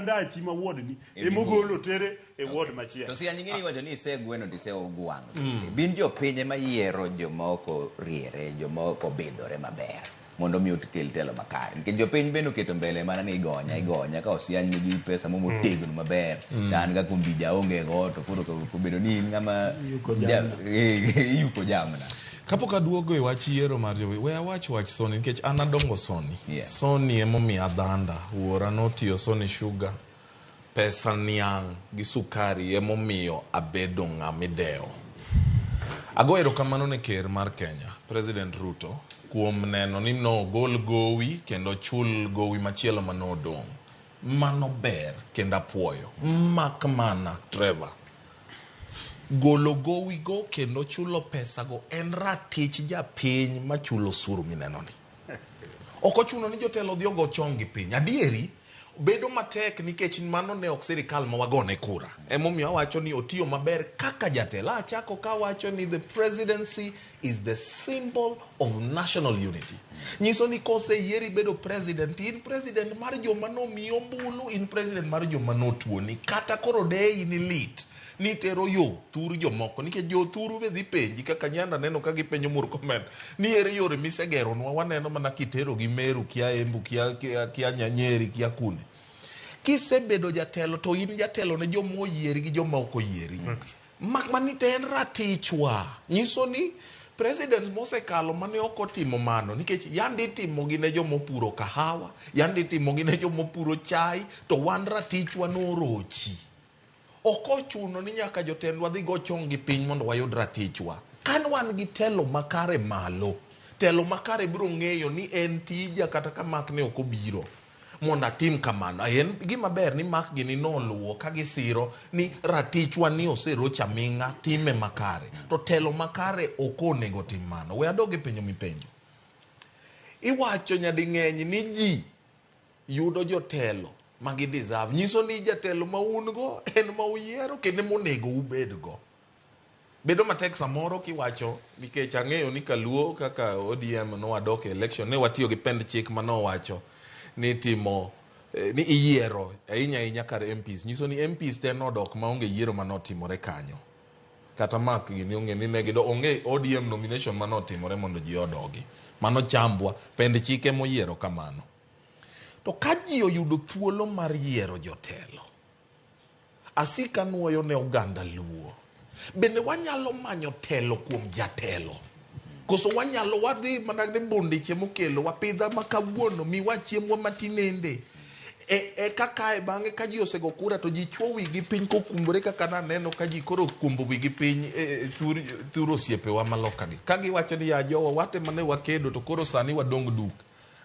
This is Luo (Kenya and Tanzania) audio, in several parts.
Ndachi ma ward ni emogolo tere e ward machielo. To sigand ing'eni iwacho ni isegweno to isegwang'. Bin jopiny ema yiero joma ok oriere, joma ok obidhore maber mondo mi okel telo makare. Nikech jopiny bende oketo mbele mana ni igonya, igonya ka osiany nigi pesa mo motegno maber. To an kaka Ombija aonge go to koro kobedo ni in ng'ama Iyuko jamna. Iyuko jamna. Kapok aduogo e wach yiero mar jo we awach wach Sony nikech an adongo Sony. Yeah. Sony emomiya dhanda. Wuora notiyo Sony Sugar. Pesa niang' gi sukari emomiyo abedo ng'ama idewo. Ago erokamano ne ker mar Kenya, President Ruto, kuom neno ni nogol gowi kendo chul gowi machielo manodong'. Mano ber kendo apuoyo. Mak mana, Trevor, golo gowigo kendo chulo pesago en ratich japiny machulo osuru minenoni. Ok ochuno ni jotelo odhi ogo chonggi piny. Adieri, bedo matek nikech mano ne ok sirikal ma wagone kura. Emomiyo awacho ni otiyo maber kaka jatelo. Achako kawacho ni the presidency is the symbol of national unity. Nyiso ni koseyieri bedo president, in president mar joma nomiyi ombulu, in president mar joma notuoni. Kata koro deyi ni lit, nitero yo thur jomoko nikech jo thuru be dhi penji kaka nyanda neno ka gipenjo Murkomen ni ere yore misegeronwa waneno mana kitero gi Meru kia Embu kia, kia, kia Nyeri kia kune. Kisebedo jatelo to in jatelo ne joma oyieri gi joma ok oyieri. Mak mani to en ratichwa. Nyiso ni president mosekalo mane ok otimo mano nikech yande itimo gi ne joma opuro kahawa, yande itimo gi ne joma opuro chai to wan ratichwa norochi. Ok ochuno ni nyaka jotendwa dhi go chong gi piny mondo wayud ratichwa. Kan wan gi telo makare malo, telo makare biro ng'eyo ni en tija kata ka mak ne ok obiro mondo atim kamano. En gima ber ni mak gini noluwo ka gisiro ni ratichwa ni oseroch aming'a, time makare. To telo makare ok onego tim mano. We adog e penjo mipenjo. Iwacho nyading'eny ni ji yudo jotelo ma gi deserve. Nyiso ni jatelo ma un go en ma uyiero kendo ema onego ubed go. Bedo matek samoro kiwacho nikech ang'eyo ni kaluo kaka ODM nowadok e election ne watiyo gi pend chik manowacho ni timo ni iyiero ahinya ahinya kar MPs. Nyiso ni MPs te nodok maonge yiero manotimore kanyo. Kata Mark gini ong'e ni ne gido onge ODM nomination manotimore mondo ji odogi. Mano chambwa, pend chik emoyiero kamano. To ka ji oyudo thuolo mar yiero jotelo, asika nuoyo ne oganda Luo. Bende wanyalo manyo telo kuom jatelo? Koso wanyalo wadhi mana ni bundiche mokelo wapidha ma kawuono miwa chiembwa matinende. E kaka e bang'e ka ji osego kura to ji chwo wigi piny kokumbore kaka naneno ka ji koro okumbo wigi piny e thur osiepewa maloka gi. Ka giwacho ni ya jowa wate mane wakedo to koro sani wadong' duk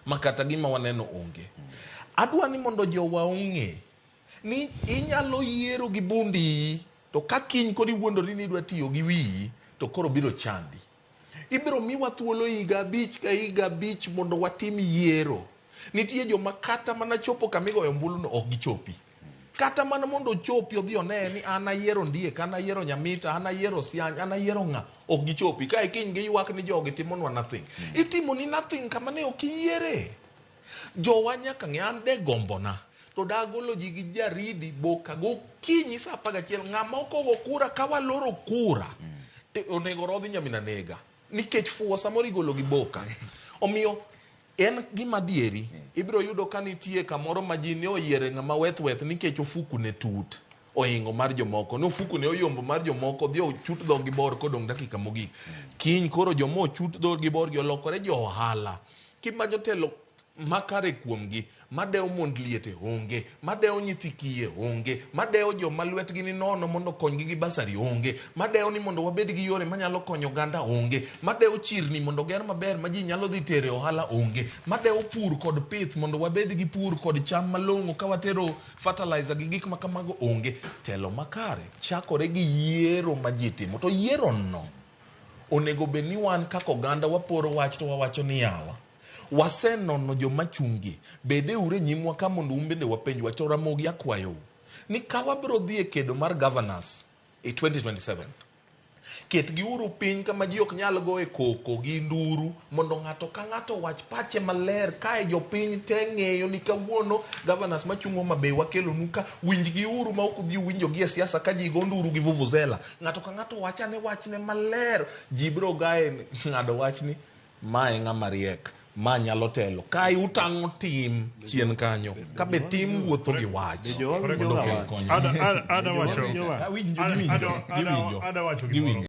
ma kata gima waneno onge. Adwa ni mondo jowa ong'e ni inyalo yiero gi bund iyi to ka kiny koro iwuondori ni idwa tiyo gi wiyi to koro biro chandi. Ibiro miwa thuolo higa 5 ka higa 5 mondo watim yiero. Nitie joma kata mana chopo kama igoyo ombulu no ok gichopi. Kata mana mondo ochopi odhi one ni an ayiero Ondiek, an ayiero Nyamita, an ayiero Siany, an ayiero ng'a, ok gichopi. Kae kiny giywak ni jogi timonwa nothing. Itimoni nothing kama ne ok iyiere. Jowa nyaka ng'e an de gombona to dagolo ji gi jaridi boka gokinyi saa 11 ng'ama ok ogo kura ka waloro kura te onego rodhi nyamina nega nikech fuwo samoro igolo gi boka. Omiyo en gima adieri ibiro yudo ka nitie kamoro ma ji ne oyiere ng'ama weth weth nikech ofuku ne tut ohingo mar jomoko ne ofuku ne oyombo mar jomoko dhi ochut dhogi bor kodong' dakika mogik. Kiny koro joma ochut dhogi bor gi olokore jo ohala. Kimanyo telo makare kuomgi, madewo mond liete onge, madewo nyithi kiye onge, madewo joma lwetgi ni nono mondo okonygi gi basari onge, madewo ni mondo wabed gi yore manyalo konyo oganda onge, madewo chirni mondo oger maber ma ji nyalo dhi tere ohala onge, madewo pur kod pith mondo wabed gi pur kod cham malong'o ka watero fertilizer gi gik ma kamago onge. Telo makare chakore gi yiero ma ji timo, to yiero no onego bed ni wan kaka oganda waporo wach to wawacho ni yawa wasenono joma chungi bede ure e nyimwa ka mondo un bende wapenj wach. To Ramogi akwayou ni ka wabiro dhi e kedo mar governors e 2027 Ketgiuru piny kama ji ok nyal goye koko gi nduru mondo ng'ato ka ng'ato owach pache maler kae jopiny te ng'eyo ni kawuono governors machung' Homa Bay wakelonu ka winjgiuru ma ok udhi uwinjogi e siasa ka ji go nduru gi vuvuzela. Ng'ato ka ng'ato wach ane wachne maler. Ji biro gae ng'ado wach ni ma e ng'ama riek, ma nyalo telo. Kae utang'o tim chien kanyo. Ka be tim wuotho gi wach. Ada wacho Giwinjo, ada wacho gimoro. giwinjo.